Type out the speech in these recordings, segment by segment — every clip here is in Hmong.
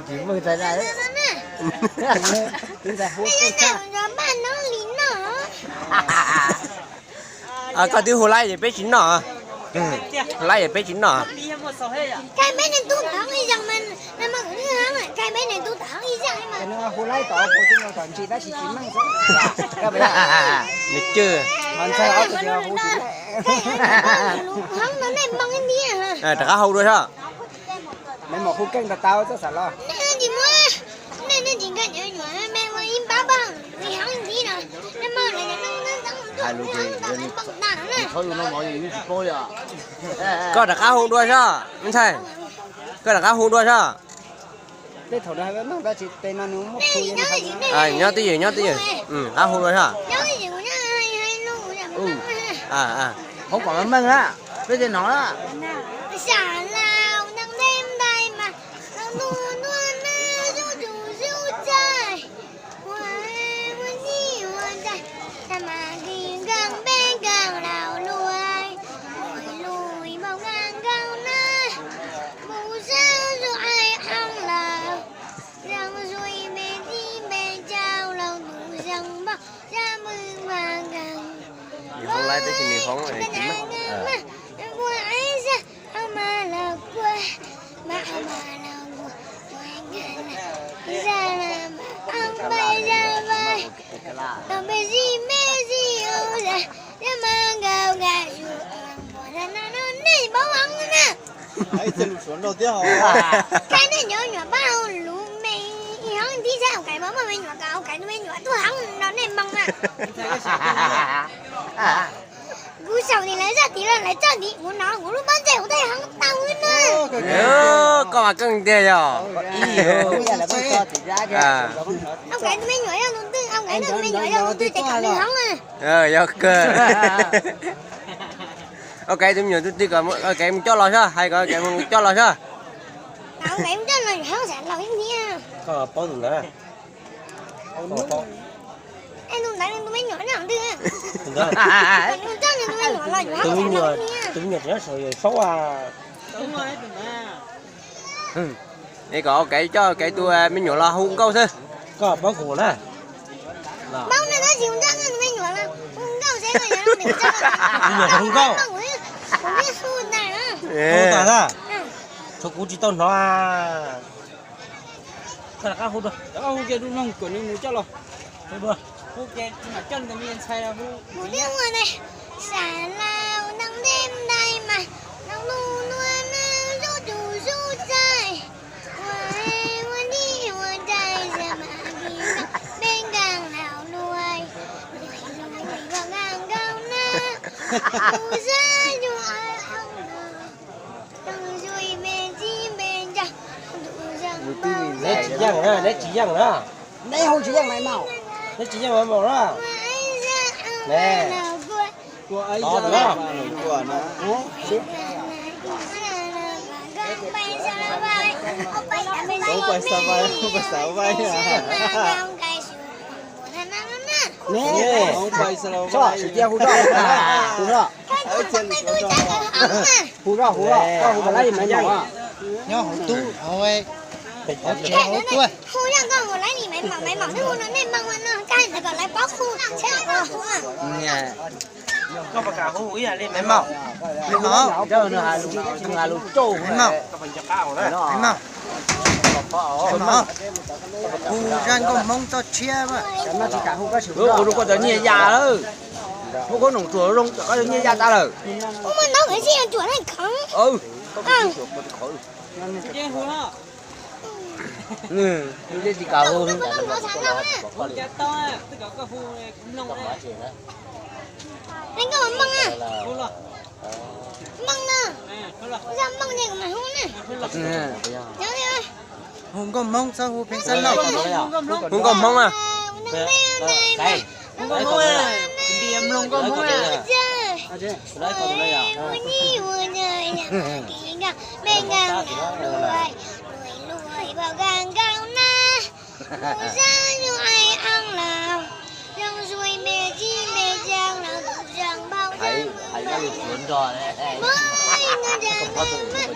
Tsis muaj txais dab. Koj twb hu laib ces peb tsis noj. Hu laib ces peb tsis noj. Hu laib tom kuv twb nws tom ntsis tab sis tsis meej xwb. Nws cwj. Rov qab hu dua soj. Maiv Maum hu keej tau tau txhob xav los. Koj rov qab hu dua soj me ntxhais. Koj rov qab hu dua soj. Tej thaum nws hais meej tab sis tej no nws muaj phu. Nyob twj ywm, nyob twj ywm, rov qab hu dua soj. Hoob kom meej na, peb tej no na. Nws hoob laib tab sis nws hoob tsis meej. Koj nej nyob nyuam pab hauv lub me ib hoob ntib saib ua kais muaj me nyuam kas ua kais tus me nyuam tuaj heev no nej moo na. Kuv saum tim lawv zaj tid los lawv txoj tid kuv no kuv lub pob ntseg kuv tej heev tau na. Koj mas keej tiag yog. Ua kais tus me nyuam yog tus twg, ua kais tus me nyuam yog tus twg ces kom nws heev na. Yog kawg. Ua kais tus me nyuam tus twg kom ua kais mus coj los soj, hais kom ua kais mus coj los soj. Ua kais mus coj los heev sam laus ib niag. Koj paub tus ntawd. Tus ntawd, tus me nyuam tseem nyob saum saub a. Es kom ua kais coj kais tus me nyuam los hu nkauj xwb. Koj paub kuv na. Paub na tab sis tus me nyuam los hu nkauj xwb. Me nyuam hu nkauj. Hu tas na. Tshuav kuv tsis tau hnov. Koj rov qab hu dua, rov qab hu kiag dua kom nws mus coj los. Hu dua, hu kiag mam coj tus me ntxhais los hu. Kuv twb hu ne, sam laus neej ntev ntais mas, nov nug nua nab zub tus zub txaij, ua ua dib ua dais, sa mas kis nab peb nkaag laus luaj, luaj luaj nkaag nkaug nab, tus sab yug a hau no, tus zui me txib me ncaug, tus zag npau. Neb tsis yeej na, neb tsis yeej na. Neb hu tsis yeej Maiv Maum. Neb tsis yeej Maiv Maum na. Neb. Tos na. Neb. Soj, sim cia hu soj. Hu soj. Hu soj, hu soj, koj hu kom laib li Maiv Maum. Nyob hauv tub, hauv, hauv tsev, hauv tuaj. Hu yog koj hu laib li Maiv Maum, Maiv Maum twb hu no nej moo no, koj kom lawv paub hu, txhob hu. Koj puas kam hu ib yam li Maiv Maum? Maiv Maum. Maiv Maum. Maiv Maum. Maiv Maum. Hu zaj nkauj Hmoob txoj tshiab mas. Hu rau koj cov nyiaj ya lawm. Hu koj noom tsuag zoo koj cov nyiaj ya tas lawm. Ua muaj ntaub nkawd sib yuav tsuam leej khoov. Nws tsis kam hu. Leej nkauj Hmoob a. Hmoob na. Zaj Hmoob ces kuv mam hu na. Hu nkauj Hmoob txhob hu pheej xab laug. Hu nkauj Hmoob a.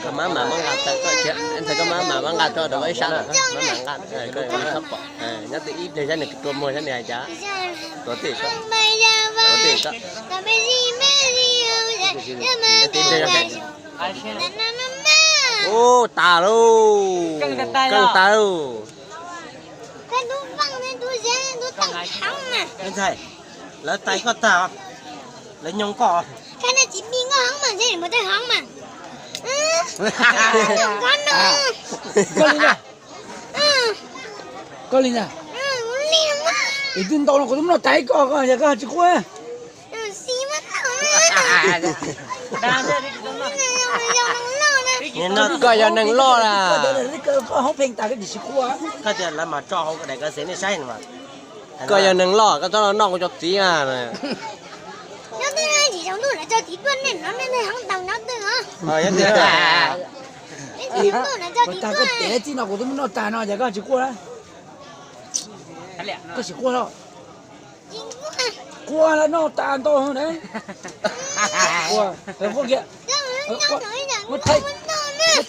Koj mab mam muab nqa tawm, ntawd koj mab mam muab nqa tso rau koj ib sab na, mab mam nqa, koj txhob pom, nyob twj ib pliag saib nws tua muag saib nws hais cas. Tuav twj ywm koj, tuav twj ywm koj. Ub, tas lauj, keej tas lauj. Ntxhais, lawv tais koj tag, lawv nyoog koj. Koj li ntag, koj li ntag. Es twb ntau no kuv twb muab noj tas koj, koj yog koj tsis quaj. Koj yog neeg loj na. Koj tias lawv mas tso hauv daim kav xev nej saib no. Koj yog neeg loj koj txhob los noj kuv cov txiv na. Tag koj tes txij no kuv twb muab noj tas no yog koj tsis quaj na. Koj tsis quaj los? Quaj los noj tas ntau na. Quaj kiag. Muab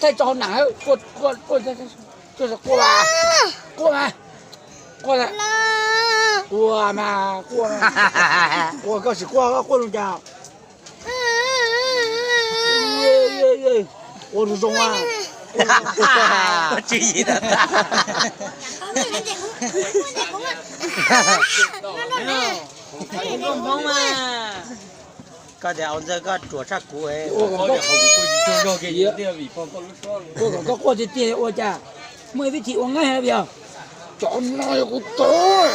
thaij tso hauv nam, quaj, quaj, quaj, quaj mas, quaj mas, quaj mas, quaj, koj tsis quaj koj quaj zoo cas? Ua zoo zoo a. Koj tias au ntxawg koj ruam tshaj kuv. Ua kom koj quaj tiag tiag ua cas? Muaj ib vib thim ua nqaij yog cov no yog kuv tus.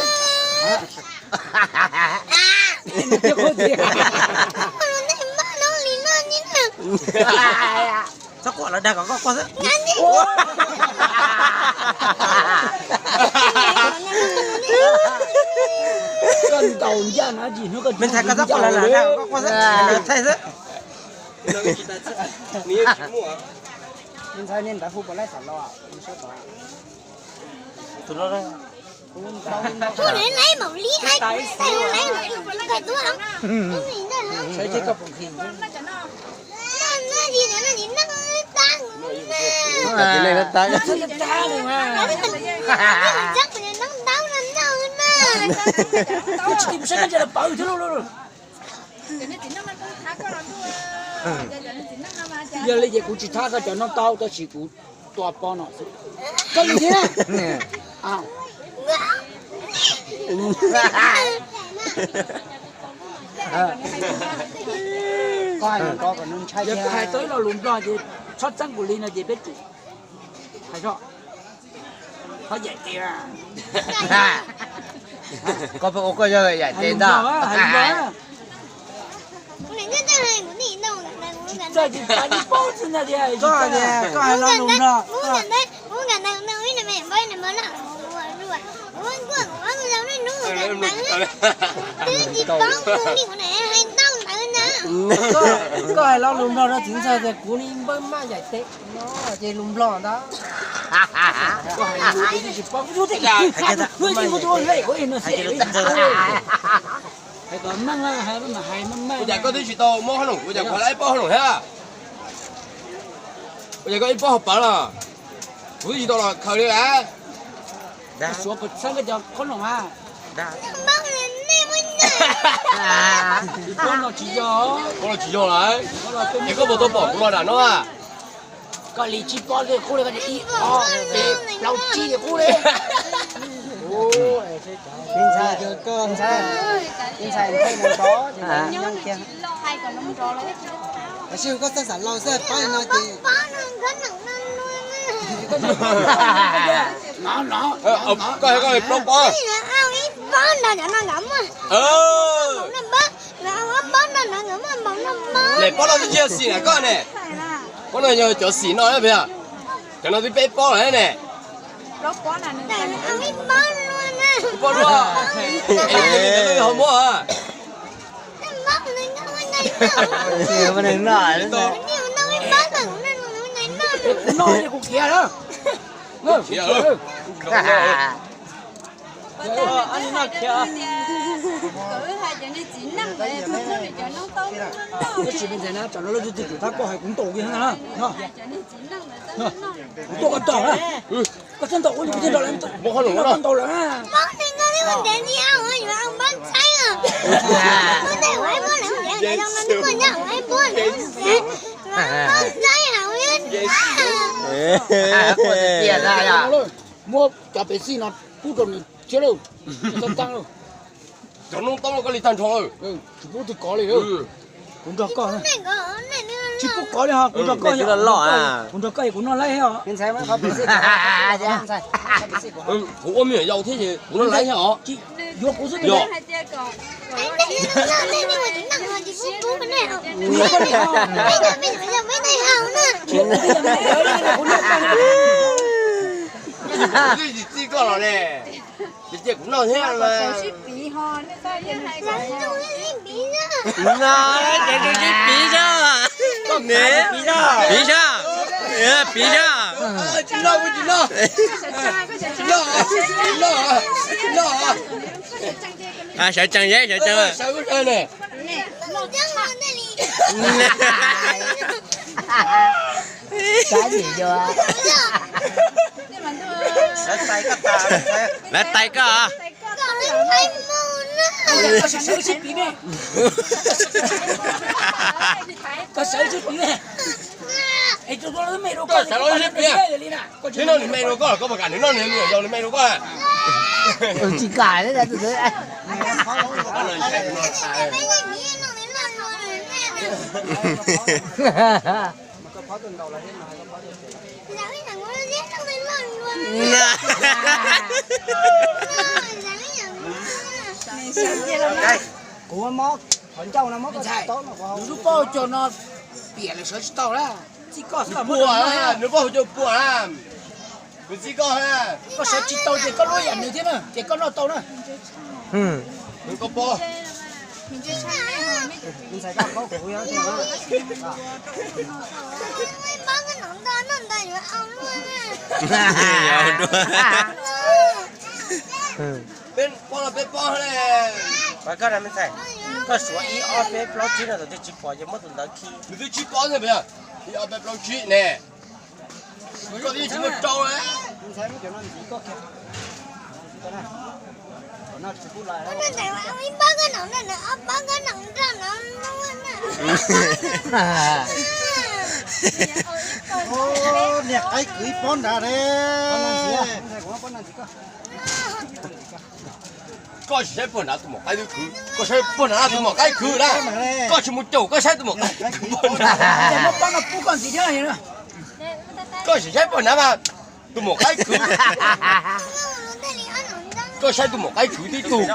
Txhob quaj, lawv dag kom koj quaj xwb. Koj ntaus ncaj na, tsis hnub koj, me ntxhais, koj txhob quaj, lawv dag kom koj quaj xwb, lawv thaij xwb. Tus no Yog li ces kuv tsis thab koj cov noj taub, tab sis kuv tua pob no xwb. Koj li thiab. Yog koj hais tau ib lo lus Nplog ces txhob txeeb kuv li no ces peb tsum hais tso. Qhov yaim tes. Koj pheej ua koj yog yaim tes ntag. Koj hais lo lus Nplog. Koj hais lo lus Nplog rau txiv ntxawg tias kuv li npawg maj yaim tes no ces lus Nplog ntag. Ua cas koj twb tsis tau mob hauv loos, ua cas kuv hais ib pob hauv loos thiab? Ua cas koj ib pob hauv pav los? Kuv twb tsis tau los khaws li lawm. Suav kom txhawb koj cov qhob noom a. Pob no tsis yog, pob no tsis yog lawm. Es koj puas tau pom kuv los nram no a? Koj li tsib pob li qub li, koj ib ob peb plaub tsib li qub li. Ntxhais, ntxhais, ntxhais, ntxhais, ntxhais, ntxhais, ntxhais, ntxhais, ntxhais, ntxhais, ntxhais, ntxhais, ntxhais, ntxhais, ntxhais, Koj hais koj plaub pob. Ne, pob no twb tsis yog xim na koj ne. Pob no yog cov xim no na, cov no twb peb pob lawm ne. Pob dua. Ho muab. Koj wb hais cov niag txiv neej ntawd, tus tub li cov noob taub noob noj. Koj tsis me ntxhais na, tsam no lawv tus twg tus tab koj hais kuv ntaus kiag na. Kuv tuaj koj tog na. Koj txhob ntaus kuv, kuv thiaj ntaus lawv. Koj ntaus lawv na. Muab cov pes xij no pub rau nws thiab lauj. Txhob txeeb lauj. Cov noob taub koj li tag nrho. Tsis pub twg kov li. Kuv nrog koj. Tsis pub kov li ho, kuv nrog koj. Kuv nrog koj, kuv noj laib os. Kuv ua me nyuam yaus thiab ces kuv noj laib thiab os. Yuav kuv xwb. Kuv twb tsis txij koj los ne. Ces cia kuv noj thiab mas. Ces tus sib piv xwb. Piv xwb. Piv xwb. Tsis noj kuj tsis noj. Tsis noj, tsis noj, tsis noj. Sawv tsees, sawv tsees. Lawv tais koj. Koj sawv sib piv. Koj sawv sib piv. Koj sawv sib piv. Twb noj nws me rau koj, koj puas kam nws noj nws me nyuam yaus nws me rau koj? Tsis kam. Kuv mob qhov ncauj no mob koj tsis tau no, kuv lub pob hau cog no piam lawm sawv tsis tau na. Txij koj xwb los muab rau nws noj. Nws pob hau cog puas na. Nws txij koj na. Koj sawv tsis tau ces koj lub yam nws thiab na, ces koj noj tau na. Nws koj pob. Peb pob no peb pob ne. Koj suav ib ob peb plaub tsib no, tus twg tsis pom ces muab tus ntawd khi. Nws twb tsib pob thiab, ib ob peb plaub tsib ne. Koj twb tsis muaj rau na. Niag qaib kwv ib pob nrad ne. Koj tsis saib puag nrad tus maum qaib kwv, koj saib puag nrad tus maum qaib kwv na. Koj tsis mus caum, koj saib tus maum qaib kwv. Koj tsis saib puag nrad mas tus maum qaib kwv. Koj saib tus maum qaib kwv tib tug,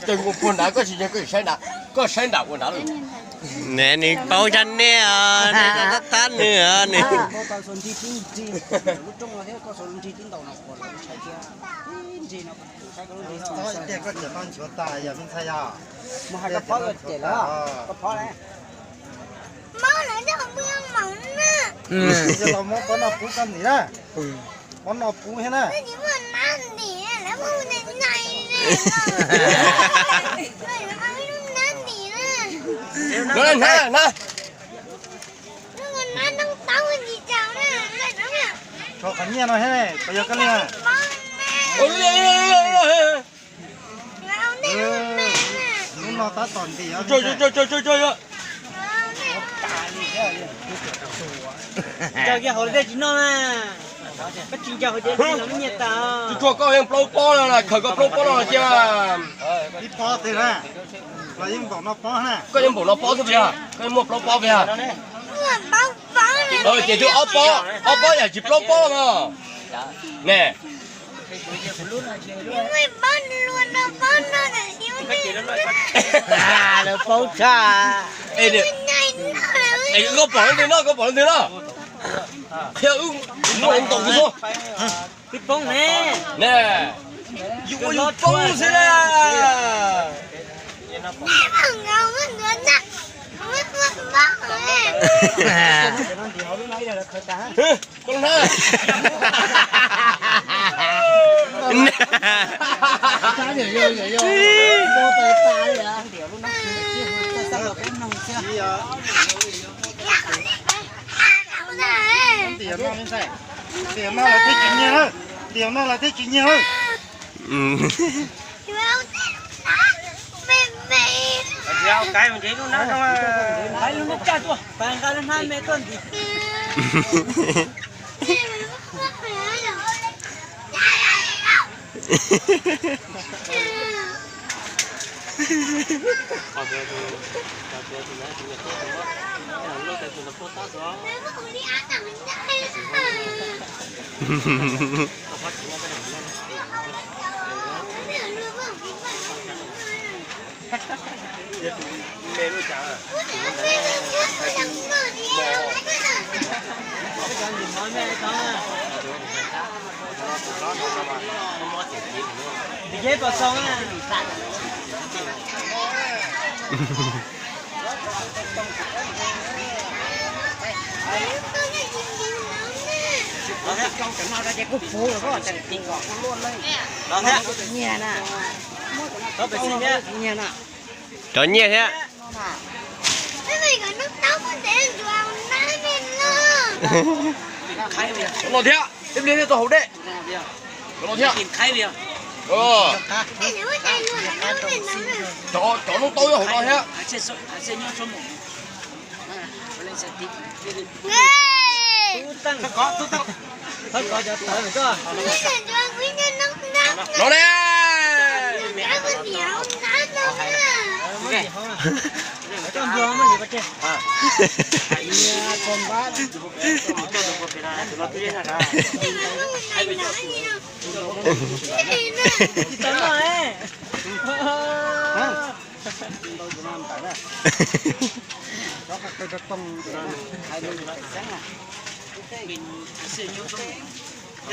ces mus puag nrad koj tsis, koj tsis saib nrad, koj saib nram ua nrad lawm. Nws paub tshaj nej os, nej tab thab nws os nws. Mus hais koj phob cem lawv, koj phob ne. Mob lawv coj pw moos na. Los muab pob no pub koj ntxiv na. Pob no pub thiab na. Lawv muab ntim, lawv muab ntim nais ne. Lawv muab ntim na. Lub nab noo taub ntsis tsaus na. Tso qhov nyiaj no thiab ne, puas yog koj li? Lub no tab tom ntim. Ncaws kiag hauv dej tsis noj na. Koj tsis ncaws hauv dej tsis noj nyiaj tas. Tsuag tsuag koj yeej plaub pob no, khawv koj plaub pob no cia. Ib pob twg na? Los yeej npaum no pob na. Koj yeej npaum no pob xwb puas yog? Koj yeej muaj plaub pob puas yog? Ces twb ob pob, ob pob yam tsis plaub pob no. Ne. Lawv paub tshaj. Koj pom leej twg no, koj pom leej twg no? Qhia wb, muaj ntau kuv xwb. Twb poob ne. Ne, yus ua yus poob xwb na. Koj na. Ntiav no lawv thiaj tsis nyiag lawm, ntiav no lawv thiaj tsis nyiag lawm. Lub nab caj tuaj, nqa lub hnab me tuaj ntim. Cov nyiag thiab. Cov no thiab, ib pliag thiab tau haus dej. Cov no thiab. Cov noob taub yuav haus no thiab. No ne.